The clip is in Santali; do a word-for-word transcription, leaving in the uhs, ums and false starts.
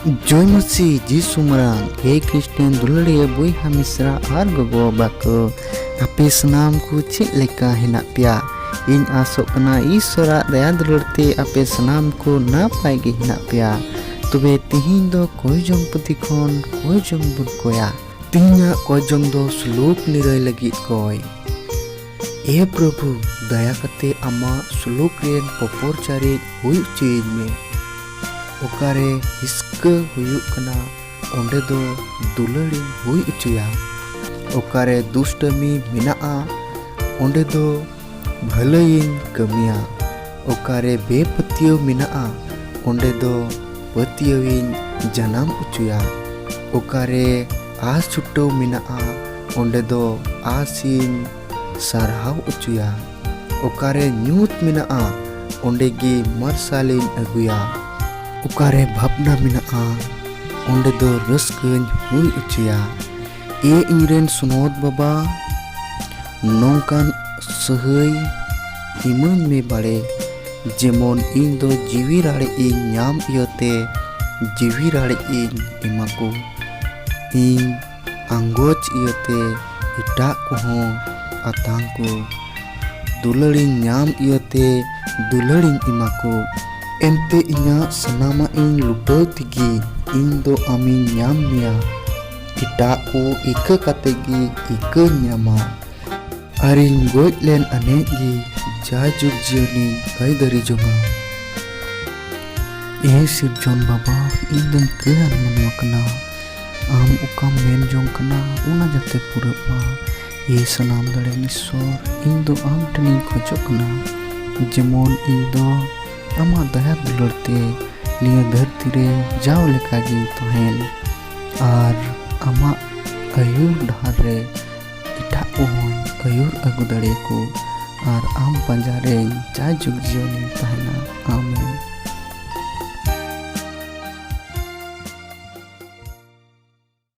ᱡᱚᱭ ᱢᱟᱹᱥᱤ ᱡᱤᱥᱩ ᱢᱟᱨᱟᱝ᱾ ᱦᱮ ᱠᱷᱨᱤᱥᱴᱟᱱ ᱫᱩᱞᱟᱹᱲᱤᱭᱟᱹ ᱵᱚᱭᱦᱟ ᱢᱤᱥᱨᱟ ᱟᱨ ᱜᱚᱜᱚ ᱵᱟᱵᱟ ᱠᱚ, ᱟᱯᱮ ᱥᱟᱱᱟᱢ ᱠᱚ ᱪᱮᱫ ᱞᱮᱠᱟ ᱦᱮᱱᱟᱜ ᱯᱮᱭᱟ? ᱤᱧ ᱟᱥᱚᱜ ᱠᱟᱱᱟ ᱤᱥᱚᱨᱟᱜ ᱫᱟᱭᱟ ᱫᱩᱞᱟᱹᱲ ᱛᱮ ᱟᱯᱮ ᱥᱟᱱᱟᱢ ᱠᱚ ᱱᱟᱯᱟᱭ ᱜᱮ ᱦᱮᱱᱟᱜ ᱯᱮᱭᱟ᱾ ᱛᱚᱵᱮ ᱛᱤᱦᱤᱧ ᱫᱚ ᱠᱚᱭᱡᱚᱝ ᱯᱩᱛᱷᱤ ᱠᱷᱚᱱ ᱠᱚᱭᱡᱚᱝ ᱵᱚᱱ ᱠᱚᱭᱟ᱾ ᱛᱤᱦᱤᱧᱟᱜ ᱠᱚᱭᱡᱚᱝ ᱫᱚ ᱥᱩᱞᱩᱠ ᱱᱤᱨᱟᱹᱭ ᱞᱟᱹᱜᱤᱫ ᱠᱚᱭ᱾ ᱮ ᱯᱨᱚᱵᱷᱩ, ᱫᱟᱭᱟ ᱠᱟᱛᱮ ᱟᱢᱟᱜ ᱥᱩᱞᱩᱠ ᱨᱮᱱ ᱯᱚᱯᱚᱨ ᱪᱟᱨᱤᱡ ᱦᱩᱭ ᱦᱚᱪᱚᱭᱤᱧ ᱢᱮ᱾ ᱚᱠᱟᱨᱮ ᱦᱤᱥᱠᱟᱹ ᱦᱩᱭᱩᱜ ᱠᱟᱱᱟ, ᱚᱸᱰᱮ ᱫᱚ ᱫᱩᱞᱟᱹᱲᱤᱧ ᱦᱩᱭ ᱦᱚᱪᱚᱭᱟ᱾ ᱚᱠᱟᱨᱮ ᱫᱩᱥᱴᱟᱹᱢᱤ ᱢᱮᱱᱟᱜᱼᱟ, ᱚᱸᱰᱮ ᱫᱚ ᱵᱷᱟᱹᱞᱟᱹᱭᱤᱧ ᱠᱟᱹᱢᱤᱭᱟ᱾ ᱚᱠᱟᱨᱮ ᱵᱮᱯᱟᱹᱛᱭᱟᱹᱣ ᱢᱮᱱᱟᱜᱼᱟ, ᱚᱸᱰᱮ ᱫᱚ ᱯᱟᱹᱛᱭᱟᱹᱣᱤᱧ ᱡᱟᱱᱟᱢ ᱦᱚᱪᱚᱭᱟ᱾ ᱚᱠᱟᱨᱮ ᱟᱸᱥ ᱪᱷᱩᱴᱟᱹᱣ ᱢᱮᱱᱟᱜᱼᱟ, ᱚᱸᱰᱮ ᱫᱚ ᱟᱸᱥᱤᱧ ᱥᱟᱨᱦᱟᱣ ᱦᱚᱪᱚᱭᱟ᱾ ᱚᱠᱟᱨᱮ ᱧᱩᱛ ᱢᱮᱱᱟᱜᱼᱟ, ᱚᱸᱰᱮ ᱜᱮ ᱢᱟᱨᱥᱟᱞᱤᱧ ᱟᱹᱜᱩᱭᱟ᱾ ᱚᱠᱟᱨᱮ ᱵᱷᱟᱵᱽᱱᱟ ᱢᱮᱱᱟᱜᱼᱟ, ᱚᱸᱰᱮ ᱫᱚ ᱨᱟᱹᱥᱠᱟᱹᱧ ᱦᱩᱭ ᱦᱚᱪᱚᱭᱟ᱾ ᱮ ᱤᱧᱨᱮᱱ ᱥᱚᱱᱚᱛ ᱵᱟᱵᱟ, ᱱᱚᱝᱠᱟᱱ ᱥᱟᱹᱦᱟᱹᱭ ᱤᱢᱟᱹᱧ ᱢᱮ ᱵᱟᱲᱮ, ᱡᱮᱢᱚᱱ ᱤᱧ ᱫᱚ ᱡᱤᱣᱤ ᱨᱟᱲᱮᱡ ᱤᱧ ᱧᱟᱢ ᱤᱭᱟᱹᱛᱮ ᱡᱤᱣᱤ ᱨᱟᱲᱮᱡ ᱤᱧ ᱮᱢᱟ ᱠᱚ᱾ ᱤᱧ ᱟᱸᱜᱚᱪ ᱤᱭᱟᱹᱛᱮ ᱮᱴᱟᱜ ᱠᱚᱦᱚᱸ ᱟᱛᱟᱝ ᱠᱚ᱾ ᱫᱩᱞᱟᱹᱲᱤᱧ ᱧᱟᱢ ᱤᱭᱟᱹᱛᱮ ᱫᱩᱞᱟᱹᱲᱤᱧ ᱮᱢᱟ ᱠᱚ᱾ ᱮᱱᱛᱮ ᱤᱧᱟᱹᱜ ᱥᱟᱱᱟᱢᱟᱜ ᱤᱧ ᱞᱩᱴᱟᱹᱣ ᱛᱮᱜᱮ ᱤᱧ ᱫᱚ ᱟᱢᱤᱧ ᱧᱟᱢ ᱢᱮᱭᱟ᱾ ᱮᱴᱟᱜ ᱠᱚ ᱤᱠᱟᱹ ᱠᱟᱛᱮ ᱜᱮ ᱤᱠᱟᱹᱧ ᱧᱟᱢᱟ᱾ ᱟᱨᱤᱧ ᱜᱚᱡ ᱞᱮᱱ ᱟᱱᱮᱡ ᱜᱮ ᱡᱟᱭᱡᱩᱜᱽ ᱡᱤᱭᱚᱱᱤᱧ ᱟᱹᱭᱫᱟᱹᱨᱤ ᱡᱚᱝᱟ᱾ ᱮ ᱥᱤᱨᱡᱚᱱ ᱵᱟᱵᱟ, ᱤᱧ ᱫᱚᱧ ᱠᱟᱹᱭᱟᱱ ᱢᱟᱱᱣᱟ ᱠᱟᱱᱟ᱾ ᱟᱢ ᱚᱠᱟᱢ ᱢᱮᱱ ᱡᱚᱝ ᱠᱟᱱᱟ, ᱚᱱᱟ ᱡᱟᱛᱮ ᱯᱩᱨᱟᱹᱜ ᱢᱟ᱾ ᱮ ᱥᱟᱱᱟᱢ ᱫᱟᱲᱮᱭᱟᱱ ᱤᱥᱥᱚᱨ, ᱤᱧ ᱫᱚ ᱟᱢ ᱴᱷᱮᱱᱤᱧ ᱠᱷᱚᱡᱚᱜ ᱠᱟᱱᱟ, ᱡᱮᱢᱚᱱ ᱤᱧ ᱫᱚ ᱟᱢᱟᱜ ᱫᱟᱭᱟ ᱫᱩᱞᱟᱹᱲ ᱛᱮ ᱱᱤᱭᱟᱹ ᱫᱷᱟᱹᱨᱛᱤ ᱨᱮ ᱡᱟᱣ ᱞᱮᱠᱟᱜᱤᱧ ᱛᱟᱦᱮᱱ ᱟᱨ ᱟᱢᱟᱜ ᱟᱹᱭᱩᱨ ᱰᱟᱦᱟᱨ ᱨᱮ ᱮᱴᱟᱜ ᱠᱚᱦᱚᱸᱧ ᱟᱹᱭᱩᱨ ᱟᱹᱜᱩ ᱫᱟᱲᱮᱭᱟᱠᱚ ᱟᱨ ᱟᱢ ᱯᱟᱸᱡᱟ ᱨᱮᱧ ᱡᱟᱭᱡᱩᱜᱽ ᱡᱤᱭᱚᱱᱤᱧ ᱛᱟᱦᱮᱱᱟ᱾ ᱟᱢᱮᱱ᱾